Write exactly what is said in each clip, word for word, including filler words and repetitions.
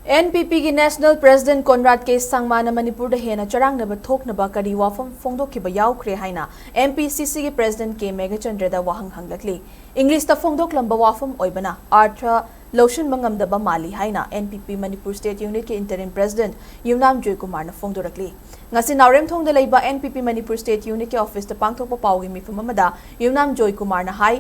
N P ꯄꯤꯒꯤ National President ꯀꯣꯟꯔꯥꯗ ꯀꯦ ꯁꯥꯡꯃꯥꯅ ꯃꯅꯤꯄꯨꯔꯗ ꯍꯦꯟꯅ ꯆꯔꯥꯡꯅꯕ ꯊꯣꯛꯅꯕ ꯀꯔꯤ ꯋꯥꯐꯝ ꯐꯣꯡꯗꯣꯛꯈꯤꯕ ꯌꯥꯎꯈ꯭ꯔꯦ ꯍꯥꯏꯅ ꯑꯦꯝ ꯄꯤ ꯁꯤ ꯁꯤꯒꯤ President ꯀꯦ ꯃꯦꯘꯆꯟꯗ꯭ꯔꯗ ꯋꯥꯍꯪ ꯍꯪꯂꯛꯂꯤ꯫ ꯏꯪꯂꯤꯁꯇ ꯐꯣꯡꯗꯣꯛꯂꯝꯕ ꯋꯥꯐꯝ ꯑꯣꯏꯕꯅ ꯑꯥꯔꯊ ꯂꯧꯁꯤꯟꯕ ꯉꯝꯗꯕ ꯃꯥꯜꯂꯤ ꯍꯥꯏꯅ ꯑꯦꯟ ꯄꯤ ꯄꯤ ꯃꯅꯤꯄꯨꯔ State Unitꯀꯤ Interim President ꯌꯨꯝꯅꯥꯝ ꯖꯣꯏꯀꯨꯃꯥꯔꯅ ꯐꯣꯡꯗꯣꯔꯛꯂꯤ꯫ ꯉꯁꯤ ꯅꯥꯎꯔꯦꯝꯊꯣꯡꯗ ꯂꯩꯕ ꯑꯦꯟ ꯄꯤ ꯄꯤ ꯃꯅꯤꯄꯨꯔ State Unitꯀꯤ ꯑꯣꯐꯤꯁꯇ ꯄꯥꯡꯊꯣꯛꯄ ꯄꯥꯎꯒꯤ ꯃꯤꯐꯝ ꯑꯃꯗ ꯌꯨꯝꯅꯥꯝ ꯖꯣꯏꯀꯨꯃꯥꯔꯅ ꯍꯥꯏ,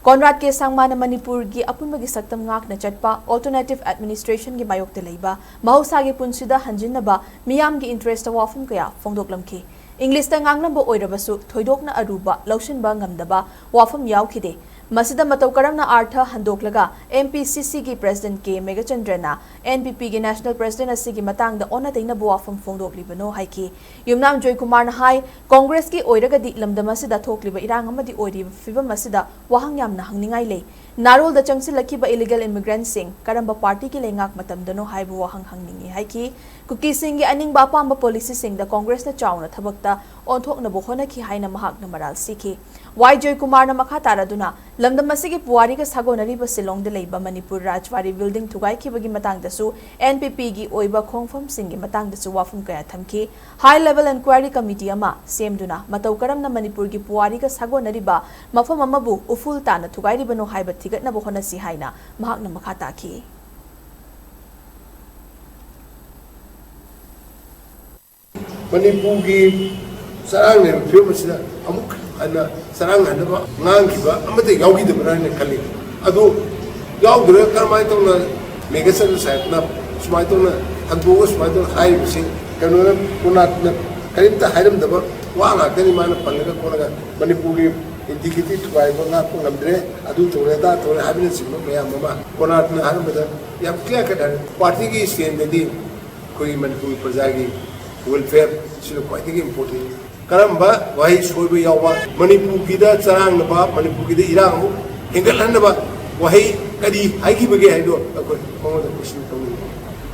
ꯀꯣꯟꯔꯥꯗ ꯀꯦ ꯁꯥꯡꯃꯥꯅ ꯃꯅꯤꯄꯨꯔꯒꯤ ꯑꯄꯨꯟꯕꯒꯤ ꯁꯛꯇꯝ ꯉꯥꯛꯅ ꯆꯠꯄ Alternative Administrationꯒꯤ ꯃꯥꯌꯣꯛꯇ ꯂꯩꯕ ꯃꯍꯧꯁꯥꯒꯤ ꯄꯨꯟꯁꯤꯗ ꯍꯟꯖꯤꯟꯅꯕ ꯃꯤꯌꯥꯝꯒꯤ interestꯇ ꯋꯥꯐꯝ ꯀꯌꯥ ꯐꯣꯡꯗꯣꯛꯂꯝꯈꯤ꯫ ꯏꯪꯂꯤꯁꯇ ꯉꯥꯡꯅꯕ ꯑꯣꯏꯔꯕꯁꯨ ꯊꯣꯏꯗꯣꯛꯅ ꯑꯔꯨꯕ ꯂꯧꯁꯤꯟꯕ ꯉꯝꯗꯕ ꯋꯥꯐꯝ ꯌꯥꯎꯈꯤꯗꯦ꯫ ꯃꯁꯤꯗ ꯃꯇꯧ ꯀꯔꯝꯅ ꯑꯥꯔꯊ ꯍꯟꯗꯣꯛꯂꯒ ꯑꯦꯝ ꯄꯤ ꯁꯤ ꯁꯤꯒꯤ President ꯀꯦ ꯃꯦꯘꯆꯟꯗ꯭ꯔꯅ ꯑꯦꯟ ꯄꯤ ꯄꯤꯒꯤ National President ꯑꯁꯤꯒꯤ ꯃꯇꯥꯡꯗ ꯑꯣꯟꯅ ꯇꯩꯅꯕ ꯋꯥꯐꯝ ꯐꯣꯡꯗꯣꯛꯂꯤꯕꯅꯣ ꯍꯥꯏꯈꯤ꯫ ꯌꯨꯝꯅꯥꯝ ꯖꯣꯏꯀꯨꯃꯥꯔꯅ ꯍꯥꯏ, ꯀꯣꯡꯒ꯭ꯔꯦꯁꯀꯤ ꯑꯣꯏꯔꯒꯗꯤ ꯂꯝꯗꯝ ꯑꯁꯤꯗ ꯊꯣꯛꯂꯤꯕ ꯏꯔꯥꯡ ꯑꯃꯗꯤ ꯑꯣꯏꯔꯤꯕ ꯐꯤꯚꯝ ꯑꯁꯤꯗ ꯋꯥꯍꯪ ꯌꯥꯝꯅ ꯍꯪꯅꯤꯡꯉꯥꯏ ꯂꯩ꯫ ꯅꯥꯔꯣꯜꯗ ꯆꯪꯁꯤꯜꯂꯛꯈꯤꯕ illegal immigrantꯁꯤꯡ ꯀꯔꯝꯕ ꯄꯥꯔꯇꯤꯒꯤ ꯂꯩꯉꯥꯛ ꯃꯇꯝꯗꯅꯣ ꯍꯥꯏꯕ ꯋꯥꯍꯪ ꯍꯪꯅꯤꯡꯏ ꯍꯥꯏꯈꯤ꯫ ꯀꯨꯀꯤꯁꯤꯡꯒꯤ ꯑꯅꯤꯡꯕ ꯑꯄꯥꯝꯕ ꯄꯣꯂꯤꯁꯤꯁꯤꯡꯗ ꯀꯣꯡꯒ꯭ꯔꯦꯁꯅ ꯆꯥꯎꯅ ꯊꯕꯛꯇ ꯑꯣꯟꯊꯣꯛꯅꯕ ꯍꯣꯠꯅꯈꯤ ꯍꯥꯏꯅ ꯃꯍꯥꯛꯅ ꯃꯔꯥꯜ ꯁꯤꯈꯤ꯫ ꯋꯥꯏ ꯖꯣꯏꯀꯨꯃꯥꯔꯅ ꯃꯈꯥ ꯇꯥꯔꯗꯨꯅ, ꯂꯝꯗꯝ ꯑꯁꯤꯒꯤ ꯄꯨꯋꯥꯔꯤꯒ ꯁꯥꯒꯣꯟꯅꯔꯤꯕ ꯁꯤꯂꯣꯡꯗ ꯂꯩꯕ ꯃꯅꯤꯄꯨꯔ ꯔꯥꯖꯋꯥꯔꯤ building ꯊꯨꯒꯥꯏꯈꯤꯕꯒꯤ ꯃꯇꯥꯡꯗꯁꯨ, ꯑꯦꯟ ꯄꯤ ꯄꯤꯒꯤ ꯑꯣꯏꯕ ꯈꯣꯡꯐꯝꯁꯤꯡꯒꯤ ꯃꯇꯥꯡꯗꯁꯨ ꯋꯥꯐꯝ ꯀꯌꯥ ꯊꯝꯈꯤ꯫ High Level Enquiry Committee ꯑꯃ ꯁꯦꯝꯗꯨꯅ ꯃꯇꯧ ꯀꯔꯝꯅ ꯃꯅꯤꯄꯨꯔꯒꯤ ꯄꯨꯋꯥꯔꯤꯒ ꯁꯥꯒꯣꯟꯅꯔꯤꯕ ꯃꯐꯝ ꯑꯃꯕꯨ ꯎꯐꯨꯜ ꯇꯥꯅ ꯊꯨꯒꯥꯏꯔꯤꯕꯅꯣ ꯍꯥꯏꯕ ꯊꯤꯒꯠꯅꯕ ꯍꯣꯠꯅꯁꯤ ꯍꯥꯏꯅ ꯃꯍꯥꯛꯅ ꯃꯈꯥ ꯇꯥꯈꯤ꯫ ꯃꯅꯤꯄꯨꯔꯒꯤ ꯆꯔꯥꯡꯅꯔꯤꯕ ꯐꯤꯕꯝ ꯑꯁꯤꯗ ꯑꯃꯨꯛ ꯍꯟꯅ ꯆꯔꯥꯡꯅꯅꯕ ꯉꯥꯡꯈꯤꯕ ꯑꯃꯠꯇ ꯌꯥꯎꯈꯤꯗꯕ꯭ꯔꯥ ꯍꯥꯏꯅ ꯈꯜꯂꯤ꯫ ꯑꯗꯨ ꯌꯥꯎꯗ꯭ꯔꯒ ꯀꯔꯝꯍꯥꯏꯅ ꯇꯧꯅ ꯃꯦꯘꯆꯟꯗ꯭ꯔ ꯁꯥꯍꯦꯕꯅ ꯁꯨꯃꯥꯏꯅ ꯇꯧꯅ ꯍꯟꯗꯣꯛꯑꯒ ꯁꯨꯃꯥꯏꯅ ꯇꯧꯅ ꯍꯥꯏꯔꯤꯕꯁꯤ? ꯀꯩꯅꯣꯅ, ꯀꯣꯅꯥꯠꯅ ꯀꯔꯤꯝꯇ ꯍꯥꯏꯔꯝꯗꯕ ꯋꯥ ꯉꯥꯛꯇꯅꯤ ꯃꯥꯅ ꯄꯜꯂꯒ ꯈꯣꯠꯂꯒ꯫ ꯃꯅꯤꯄꯨꯔꯒꯤ integrity ꯊꯨꯒꯥꯏꯕ ꯉꯥꯛꯄ ꯉꯝꯗ꯭ꯔꯦ, ꯑꯗꯨ ꯇꯧꯔꯦ ꯑꯗꯥ ꯇꯧꯔꯦ ꯍꯥꯏꯕꯅꯆꯤꯡꯕ ꯃꯌꯥꯝ ꯑꯃ ꯀꯣꯅꯥꯠꯅ ꯍꯥꯏꯔꯝꯕꯗ ꯌꯥꯝ clear cut ꯍꯥꯏꯔꯦ꯫ ꯄꯥꯔꯇꯤꯒꯤ standꯗꯗꯤ ꯑꯩꯈꯣꯏꯒꯤ ꯃꯅꯤꯄꯨꯔ ꯄ꯭ꯔꯖꯥꯒꯤ welfare ꯁꯤꯅ ꯈ꯭ꯋꯥꯏꯗꯒꯤ important꯫ ꯀꯔꯝꯕ ꯋꯥꯍꯩ ꯁꯣꯏꯕ ꯌꯥꯎꯕ, ꯃꯅꯤꯄꯨꯔꯒꯤꯗ ꯆꯔꯥꯡꯅꯕ, ꯃꯅꯤꯄꯨꯔꯒꯤꯗ ꯏꯔꯥꯡ ꯑꯃꯨꯛ ꯍꯦꯟꯒꯠꯍꯟꯅꯕ ꯋꯥꯍꯩ ꯀꯔꯤ ꯍꯥꯏꯈꯤꯕꯒꯦ ꯍꯥꯏꯕꯗꯣ ꯑꯩꯈꯣꯏ ꯃꯉꯣꯟꯗ question ꯇꯧꯅꯤꯡꯉꯤ꯫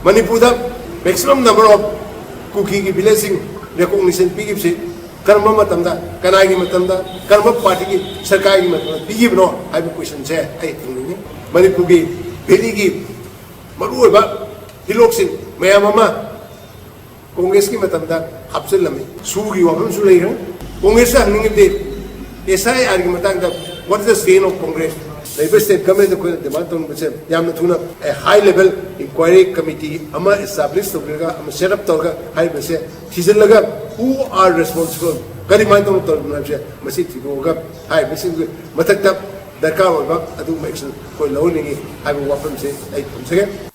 ꯃꯅꯤꯄꯨꯔꯗ maximum number of ꯀꯨꯀꯤꯒꯤ villageꯁꯤꯡ recognition ꯄꯤꯈꯤꯕꯁꯤ ꯀꯔꯝꯕ ꯃꯇꯝꯗ, ꯀꯅꯥꯒꯤ ꯃꯇꯝꯗ, ꯀꯔꯝꯕ ꯄꯥꯔꯇꯤꯒꯤ ꯁꯔꯀꯥꯔꯒꯤ ꯃꯇꯝꯗ ꯄꯤꯈꯤꯕꯅꯣ ꯍꯥꯏꯕ questionꯁꯦ ꯑꯩ ꯍꯪꯅꯤꯡꯉꯤ꯫ ꯃꯅꯤꯄꯨꯔꯒꯤ valleyꯒꯤ ꯃꯔꯨꯑꯣꯏꯕ ꯍꯤꯂꯣꯛꯁꯤꯡ ꯃꯌꯥꯝ ꯑꯃ ꯀꯣꯡꯒ꯭ꯔꯦꯁꯀꯤ ꯃꯇꯝꯗ ꯍꯥꯞꯆꯤꯜꯂꯝꯃꯤ꯫ ꯁꯨꯒꯤ ꯋꯥꯐꯝꯁꯨ ꯂꯩꯈ꯭ꯔꯦ꯫ ꯀꯣꯡꯒ꯭ꯔꯦꯁꯇ ꯍꯪꯅꯤꯡꯉꯤꯕꯗꯤ ꯑꯦꯁ ꯑꯥꯏ ꯑꯥꯔꯒꯤ ꯃꯇꯥꯡꯗ what is the stand of Congress? ꯂꯩꯕ state government ꯑꯩꯈꯣꯏꯅ demand ꯇꯧꯅꯤꯡꯕꯁꯦ ꯌꯥꯝꯅ ꯊꯨꯅ high level inquiry committee ꯑꯃ establish ꯇꯧꯕꯤꯔꯒ ꯑꯃ set up ꯇꯧꯔꯒ ꯍꯥꯏꯔꯤꯕꯁꯦ ꯊꯤꯖꯤꯜꯂꯒ who are responsible, ꯀꯔꯤꯃꯥꯏꯅ ꯇꯧꯅ ꯇꯧꯔꯤꯕꯅꯣ ꯍꯥꯏꯕꯁꯦ ꯃꯁꯤ ꯊꯤꯗꯣꯛꯑꯒ ꯍꯥꯏꯔꯤꯕꯁꯤꯡꯒꯤ ꯃꯊꯛꯇ ꯗꯔꯀꯥꯔ ꯑꯣꯏꯕ ꯑꯗꯨꯒꯨꯝꯕ action ꯑꯩꯈꯣꯏ ꯂꯧꯍꯟꯅꯤꯡꯉꯤ ꯍꯥꯏꯕ ꯋꯥꯐꯝꯁꯦ ꯑꯩ ꯊꯝꯖꯒꯦ꯫